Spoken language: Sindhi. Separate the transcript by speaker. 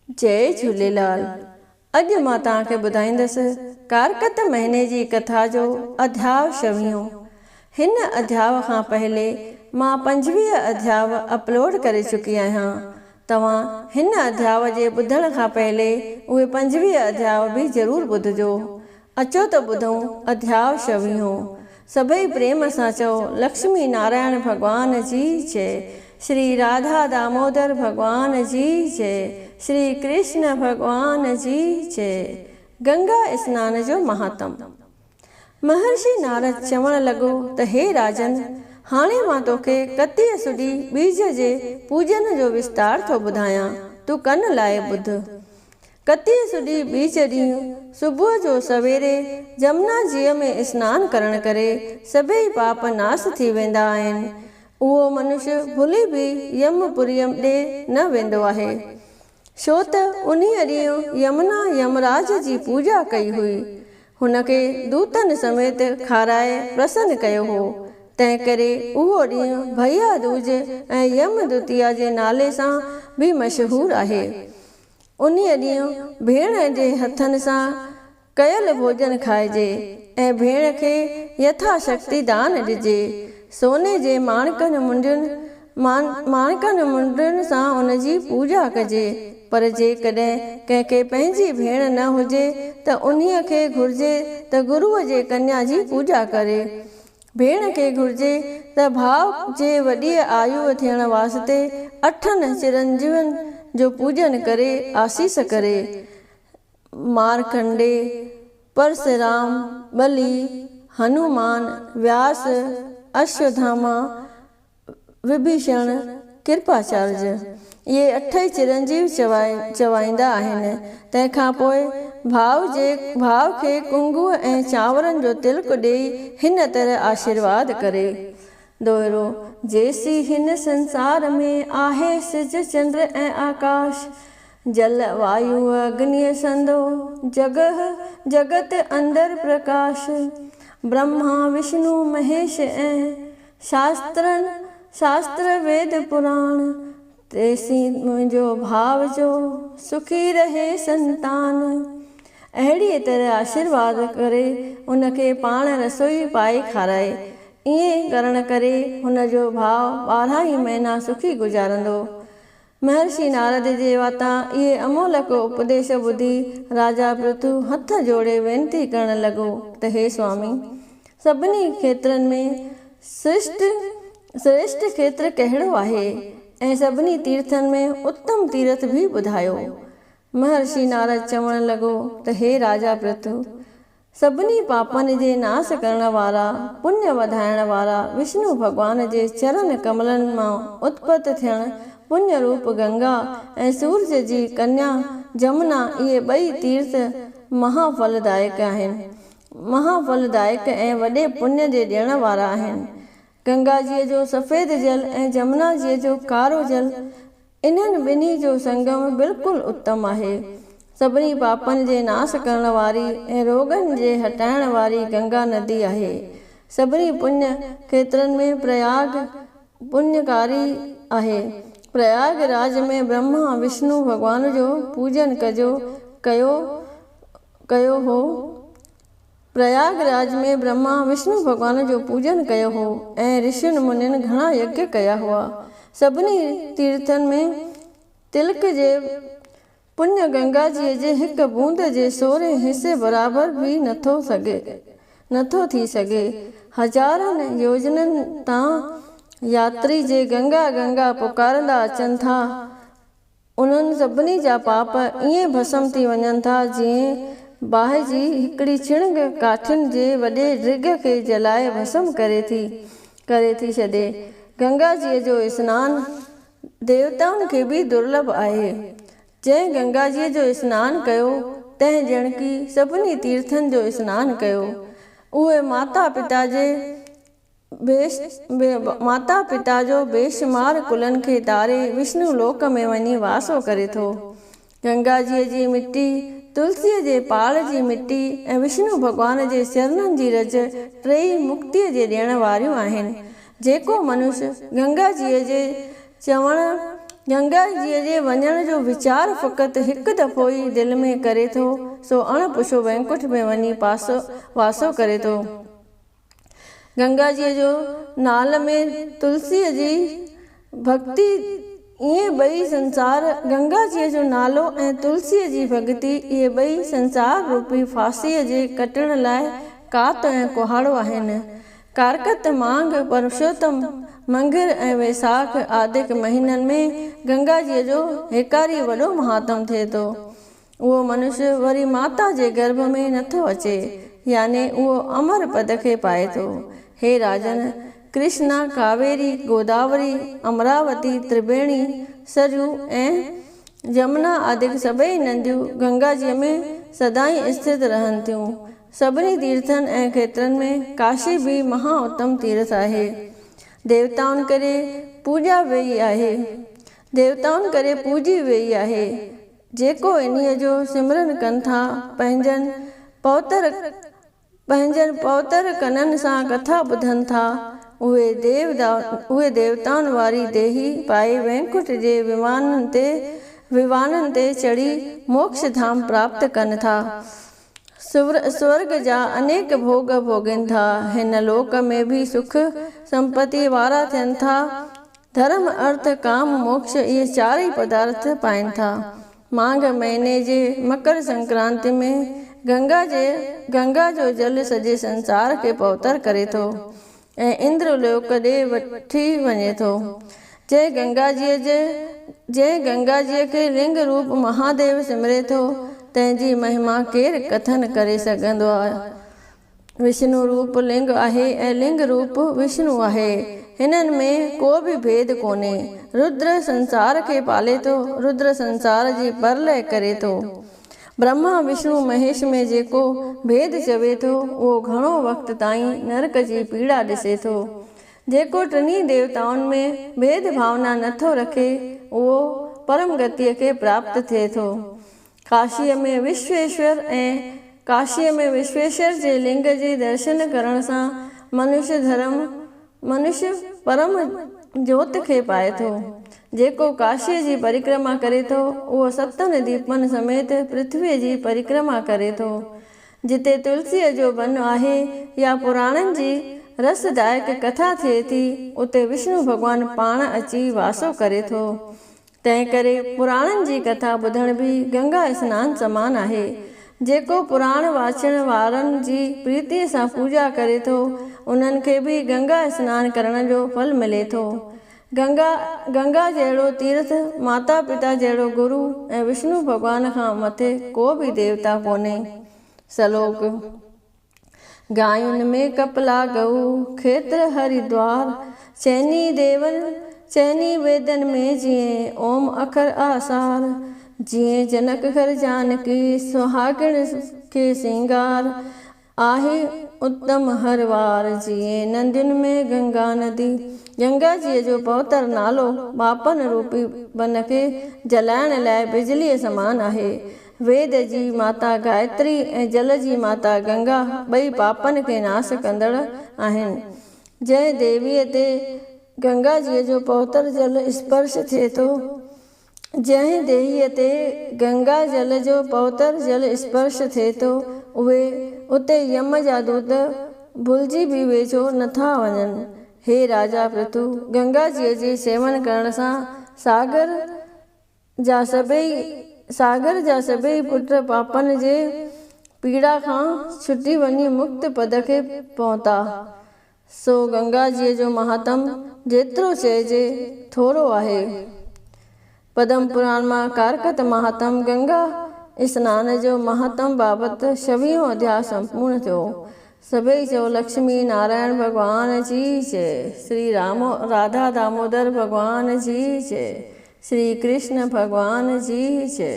Speaker 1: جئي جهوليلال اڄ مان توهان کي ٻڌائيندس ڪارڪت مهيني جي ڪٿا جو اڌياء ڇويهون. هن اڌياء کان پهلي مان 25 اڌياء اپلوڊ ڪري چڪي آهيان. توهان هن اڌياء جي ٻڌڻ کان پهلي اهي 25 اڌياء به ضرور ٻڌجو. اچو ته ٻڌون اڌياء ڇويهون. سڀئي پريم سان چئو لڪشمي نارائڻ ڀڳوان جي جئي، شري راڌا دامودر ڀڳوان جي جئي، شري ڪرشن ڀڳوان جي جئي. گنگا اسنان جو مهاتم. مهرشي نارد چوڻ لڳو ته هي راجن! هاڻي مان توکي ڪتيء سڏي ٻيج جي پوڄن جو وستار ٿو ٻڌايان، تون ڪن لائي ٻڌ. ڪتيء سڏي ٻيج ڏينهن صبح جو سويري جمنا جيء ۾ اسنان ڪرڻ ڪري سڀيئي پاپ ناس ٿي ويندا آهن. اهو منش ڀلي به يم پوريء ڏي نه ويندو آهي. ڇو ته انهيء ڏينهن يمنا يمراج جي پوڄا ڪئي هئي. هن کي دوتن سميت کارائي پرسن ڪيو هو. تنهنڪري اهو ڏينهن ڀيا دوج ۽ يم دوتيا جي نالي سان به مشهور آهي. انهيء ڏينهن ڀيڻ جي هٿن سان ڪيل ڀوڄن کائجي ۽ ڀيڻ کي يٿا شڪتي دان ڏجي. سوني جي ماڻڪن منڊين ماڻڪن منڊين سان ان جي پوڄا ڪجي. پر جيڪڏهن ڪنهن کي پنهنجي ڀيڻ نه هجي ته انهيء کي گهرجي ته گروء جي ڪنيا جي پوڄا ڪري. ڀيڻ کي گهرجي ته ڀاء جي وڏيء آيوء ٿيڻ واسطي اٺن چرنجيون جو پوڄن ڪري آسيس ڪري. مارڪنڊي، پرسرام، ٻلي، هنومان، وياس، اشوڌاما، وڀيشڻ، ڪرپاچارج، اهي اٺئي چرنجيو چوائيندا آهن. تنهن کان پوء ڀاء جي ڀاء کي ڪنگوء ۽ چانورن جو تلڪ ڏيئي هن طرح آشيرواد ڪري. دوهرو، جيسين هن سنسار ۾ آهي سج چنڊ ۽ آڪاش، جل وايو اگنيء سندو جڳهه جڳت اندر پرڪاش، برهما وشنو مهيش ۽ شاسترن، شاستر ويد پراڻ، تيسين منهنجو ڀاء جو سکي رهي سنتان. اهڙيء طرح آشيرواد ڪري ان کي پاڻ رسوئي پائي کارائي. ائين ڪرڻ ڪري هن جو ڀاء 12 ئي مهينا سکي گذارندو. مهرشي نارد جي واتان اهي امولڪ اپديش ٻڌي راجا پرٿو هٿ جوڙي وينتي ڪرڻ لڳو ته هي سوامي! سڀني کيترن ۾ سرشٽ سريشٽ کيتر ڪهڙو آهي ۽ سڀني تيرٿن ۾ اتم تيرٿ به ٻڌايو. مهرشي نارد چوڻ لڳو ته هي راجا پرٿو! سڀني پاپن جي ناس ڪرڻ وارا، پڃ وڌائڻ وارا وشنو ڀڳوان جي چرن ڪملن مان اتپت ٿيڻ پڃ روپ گنگا ۽ سورج جي ڪنيا جمنا اهي ٻئي تيرٿ مها ڦلدائڪ آهن. مها ڦلدائڪ ۽ وڏي پڃ جي ڏيڻ وارا آهن. گنگا جيء جو سفيد جل ۽ جمنا جيء جو ڪارو جل انهن ٻنهي جو سنگم بلڪل اتم آهي. سڀني پاپن جي ناس ڪرڻ واري ۽ روڳن جي هٽائڻ واري گنگا ندي آهي. سڀني پڃ کيترن ۾ پرياگ پڃڪاري آهي. پرياگ راج ۾ برهما وشنو ڀڳوان جو پوڄن ڪجو ڪيو ڪيو هو. پرياگ راج ۾ برهما وشنو ڀڳوان جو پوڄن ڪيو هو ۽ رشين منين گهڻا يگيه ڪيا هئا. سڀني تيرٿن ۾ تلڪ جي پڃ گنگا جيء جي هڪ بوند جي سورهين حصي برابر به نٿو سگهي نٿو ٿي سگهي. هزارن يوجنن تان ياتري جي گنگا گنگا پڪارندا اچن ٿا. انهن سڀني جا پاپ ائين ڀسم ٿي وڃن ٿا، جيئن باهه جي هڪڙي چڻنگ ڪاٺين جي وڏي ڊگهه کي جلائي ڀسم ڪري ٿي ڪري ٿي ڇڏي. گنگا جيء جو اسنان ديوتائن کي به درلڀ آهي. جنهن گنگا جيء جو اسنان ڪيو، تنهن ڄڻڪي سڀني تيرٿن جو اسنان ڪيو. اهي ماتا پتا جي ماتا پتا جو بيشمار ڪلن کي تاري وشنو لوڪ ۾ وڃي واسو ڪري ٿو. گنگا جيء جي مٽي، تلسيء جي پاڙ جي مٽي ۽ وشنو ڀڳوان جي چرنن جي رج ٽيئي مڪتيء جي ڏيڻ واريون آهن. جيڪو منش گنگا جيء جي چوڻ. گنگا جيء جي وڃڻ جو ويچار فقط هڪ دفعو ئي دل ۾ ڪري ٿو، سو اڻ پڇو وينڪٺ ۾ وڃي پاسو واسو ڪري ٿو. گنگا جيء جو نال ۾ تلسيء جي ڀڳتي ائين ٻئي سنسار گنگا جيء جو نالو ۽ تلسيء جي ڀڳتي اهي ٻئي سنسار روپي ڦاسيء جي ڪٽڻ لاء ڪات ۽ ڪهاڙو آهن. ڪارڪت، مانگهه، پرشوتم، منگهر ۽ ويساک آدڪ مهينن ۾ گنگا جيء جو هيڪاري وڏو مهاتم ٿئي ٿو. اهو منش وري ماتا جي گرڀ ۾ نٿو اچي، يعني اهو امر پد کي پائي ٿو. هي راجن! ڪرشنا، ڪاويري، گوداوري، امراوتي، تربيڻي، سريو ۽ جمنا آدڪ سڀئي نديون گنگا جيء ۾ سدائين اسٿت رهن ٿيون. سڀني تيرٿن ۽ کيترن ۾ ڪاشي به مها اتم تيرٿ آهي. ديوتائن ڪري پوڄا ويئي آهي. ديوتائن ڪري پوڄي ويئي آهي. جيڪو انهيء جو سمرن ڪن ٿا، پنهنجن پوتر پنهنجن پوتر ڪنن سان ڪٿا ٻڌن ٿا، اهي ديو اهي ديوتائن واري ديهي پائي وينڪٽ جي ومانن تي ووانن تي چڙهي موڪش ڌام پراپت ڪن ٿا. سورڳ جا انيڪ ڀوڳ ڀوڳين ٿا. هن لوڪ ۾ به سک سمپتيء وارا ٿين ٿا. ڌرم، ارٿ، ڪام، موڪش اهي چارئي پدارٿ پائين ٿا. مانگهه مهيني جي مڪر سنڪرانتي ۾ گنگا جي گنگا جو جل سڄي سنسار کي پوتر ڪري ٿو. ۽ اندر لوڪ ڏي وٺي وڃي ٿو. جنهن گنگا جيء جي جنهن گنگا جيء کي لنگ روپ مهاديو سمري ٿو، تنهن جي مهما ڪير ڪٿن ڪري سگهندو آهي. وشنو روپ لنگ آهي ۽ لنگ روپ وشنو آهي. هنن ۾ ڪو به ڀيد ڪونهي. ردر سنسار کي پالي ٿو، ردر سنسار جي پرلئه ڪري ٿو. برهما، وشنو، مهيش ۾ جيڪو ڀيد چوي ٿو، اهو گهڻو وقت تائين نرڪ جي پيڙا ڏسي ٿو. جيڪو ٽنهي ديوتائن ۾ ڀيد ڀاونا نه ٿو رکي، اهو پرم گتيء کي پراپت ٿئي ٿو. ڪاشيء ۾ وشويشور ۽ ڪاشيء ۾ وشويشور جي لنگ جي درشن ڪرڻ سان منش ڌرم منش پرم جوت کي پائي ٿو. جيڪو ڪاشيء جي پرڪرما ڪري ٿو، اهو ستن ديپن سميت پرٿويء جي پرڪرما ڪري ٿو. جتي تلسيء جو بن آهي يا پراڻن جي رس دائڪ ڪٿا ٿئي ٿي، اتي وشنو ڀڳوان پاڻ اچي واسو ڪري ٿو. تنهنڪري پراڻن جي ڪٿا ٻڌڻ به گنگا اسنان سمان آهي. جيڪو پراڻ واچڻ وارن جي پريتيء سان پوڄا ڪري ٿو، انهن کي به گنگا اسنان ڪرڻ جو ڦل ملي ٿو. گنگا، گنگا جهڙو تيرٿ، ماتا پتا جهڙو گرو ۽ وشنو ڀڳوان کان مٿي ڪو به ديوتا ڪونهي. سلوڪ. گاين ۾ ڪپلا گئو، کيتر هريدوار، چئني ديون، چئني ويدن ۾ جيئن اوم اکر آثار، جيئن جنڪ گهر جانڪي، سهاڳڻ کي سينگار، آهي اتم هر وار، جيئن ندين ۾ گنگا ندي، گنگا جيء جو پوتر نالو پاپن روپي بن کي جلائڻ لاء بجليء سمان آهي. ويد جي ماتا گايتري ۽ جل جي ماتا گنگا ٻئي پاپن کي ناس ڪندڙ آهن. جنهن ديويء تي گنگا جيء جو پوتر جل اسپرش ٿئي ٿو، جنهن ديهيء تي گنگا جل جو پوتر جل اسپرش ٿئي ٿو، اهي اتي يم جا دوت ڀلجي به ويجهو نه ٿا وڃن. هي راجا پرٿو! گنگا جيء جي سيون ڪرڻ سان ساگر جا سڀئي ساگر جا سڀئي پٽ پاپن جي پيڙا کان ڇٽي وڃي مڪت پد کي پهتا. سو گنگا جيء جو مهاتم جيترو چئجي ٿورو آهي. پدم پراڻ مان ڪارڪت مهاتم گنگا اسنان جو مهاتم بابت ڇويهون اڌياء سمپورڻ ٿيو. سڀئي چئو لڪشمي نارائڻ ڀڳوان جي جئي، شري رام راڌا دامودر ڀڳوان جي جئي. شري ڪرشن ڀڳوان جي جئي.